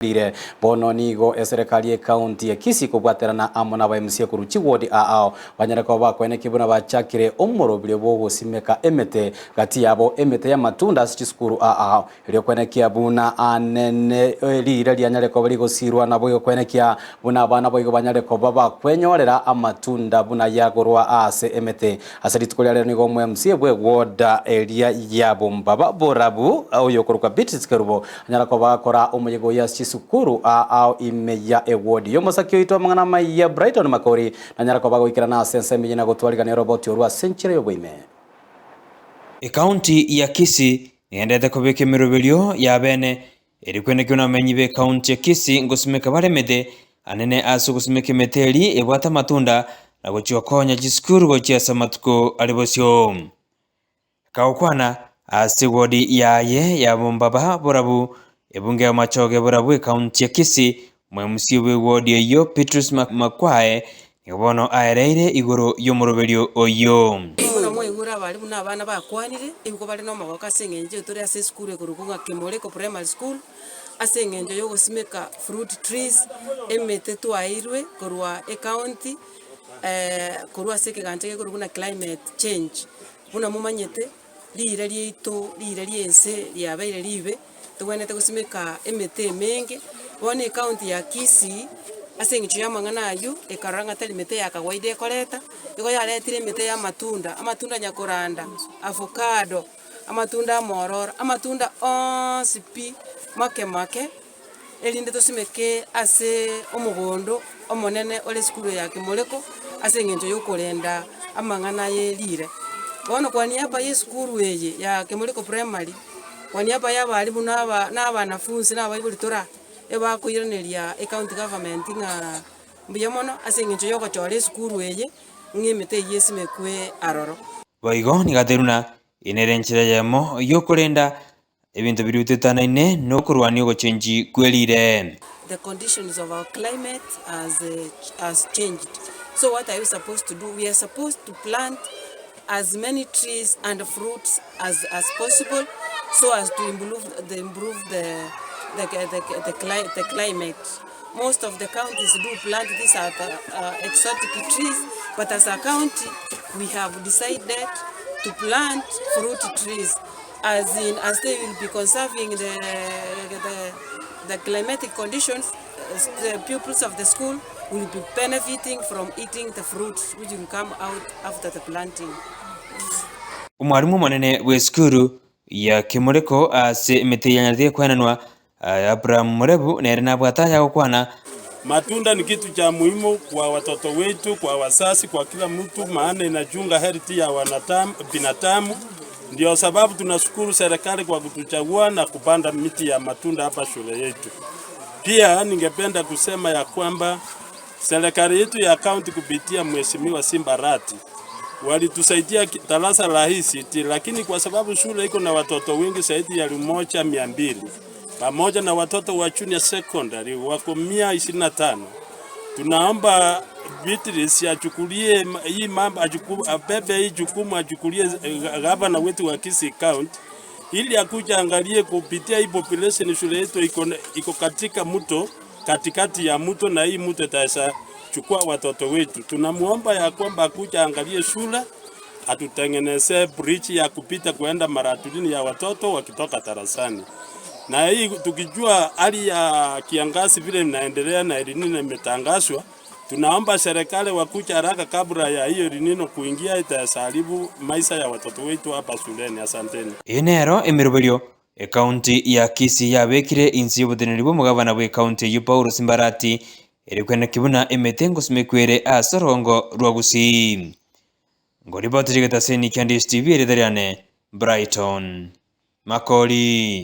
Rire. Bono nigo eserekari y'ecounty ya Kisii kobwaterana amo naba MCA korwa chiward aao banyare koba bakoenekia buna bachakire omoroberio bw'ogosimeka emete gati yabo emete y'amatunda ase chisukuru aao erio koenekia buna anene rire rianyare koba rigosirwa naboigo koenekia buna abana boigo banyare koba bakwenyorera amatunda buna yagorwa ase emete. Ase rituko ria rero nigo omo MCA bw'eward eria ya Bombaba Borabu oyokorokwa Beatrice Kerubo Anyara koba agakora omoyega oyio ase chisukuru ao ime ya ewodi y'omosaki oito amang'ana amaya Brighton Makori, nanyara koba agoikerana ase ensemo eye na gotwarigania oroboti orwo ase enchera y'oboime. Ekaunti ya Kisii negenderete kobeka emeroberio ya bene eri kwenekio nabamenyi b'ekaunti ya Kisii ngosimeka bare emete anene ase ogosimeka emete eri ebwate amatunda na gochia gokonya chisukuru gochia ase amatuko are bosio. Kagokwana ase wodi yaye ya Bombaba Borabu, ebunge y'amachoge Borabu ekaunti ya Kisii, omwemusia bw'ewodi eyio Petrus Makwae nigo bono aereire igoro y'omoroberio oyio. Buna mwaigure abare buna abana bakwanire, nigo bare nomogoko ase eng'encho tore ase esukuru ekorokwa ng'a Kemoreko Primary School, ase eng'encho yogosimeka fruit trees, emete twaeirwe korwa ecounty korwa ase ekegancha gekorokwa buna climate change. Buna momanyete, riire riaito, riire ri'ense riabeire riibe, togwenerete gosimeka emete emenge. Bono ecounty ya Kisii, ase eng'encho y'amang'ana aywo, ekarora ng'a tari mete ya kawaida ekoreta, igo yaretire emete y'amatunda, amatunda nyakoranda, avocado, amatunda amororo, amatunda oonsi pi, make make, erinde tosimeke ase omogondo omonene ore esukuru ya Kimureko, ase eng'encho yokorenda amang'ana ye riire. Bono kwa niaba ya esukuru eye ya Kimureko Primary, kwa niaba ya abalimu na aba na abanafunsi na abaibori tora, ebakoiraneria ecounty government ng'a mbuya mono ase eng'encho ya ogochora esukuru eye, ng'a emete eyio esimekwe aroro. Boigo nigo atebirie buna eye nere enchera eyemo yokorenda Ebinto biria bitetanaine nokorwania ogochenchi kwerire. The conditions of our climate has has changed so what are we supposed to do we are supposed to plant as many trees and fruits as as possible so as to improve the improve the the the the cli the climate most of the counties do plant these exotic trees but as a county we have decided to plant fruit trees. As in as they will be conserving the, the, the climatic conditions, the pupils of the school will be benefiting from eating the fruits which will come out after the planting. Omwalimu omonene bw'esukuru ya Kimureko ase emete yanyarete kwenanwa, Abraham Murebu nere nabwate ayagokwana. Matunda ni kitu cha muhimu kwa watoto wetu, kwa wazazi, kwa kila mtu, maana inachunga health ya wanadamu, binadamu. Ndio sababu tunashukuru serikali kwa kutuchagua na kupanda miti ya matunda hapa shule yetu. Pia ningependa kusema ya kwamba serikali yetu ya kaunti kupitia Mheshimiwa Simba Arati walitusaidia darasa la ICT, lakini kwa sababu shule iko na watoto wengi zaidi ya 1200 pamoja na watoto wa junior secondary wako 125 tunaomba Beatrice achukulie hii mambo, abebe hii jukumu, achukulie gavana wetu wa Kisii County ili akuja angalie kupitia hii population. Shule yetu iko katika mto, katikati ya mto, na hii mto itaweza chukua watoto wetu. Tunamuomba ya kwamba akuja angalie shule atutengeneze bridge ya kupita kuenda Maratulini ya watoto wakitoka darasani. Na hii tukijua hali ya kiangazi vile inaendelea na El Nino imetangazwa, tunaomba serikali wakuja haraka kabla ya hiyo El Nino kuingia, itaharibu maisha ya watoto wetu hapa shuleni. Asanteni. Eye nero emeroberio Ekaunti ya Kisii yabekire inse y'oboteneneri bw'omogabana bw'ekaunti eyio Paulo Simbarati ere kweneki buna emete ngosimekwa ere ase orongo rwa Gusii. Ngoriboti rigetaseni kia Ndish TV erieta riane Brighton Makori.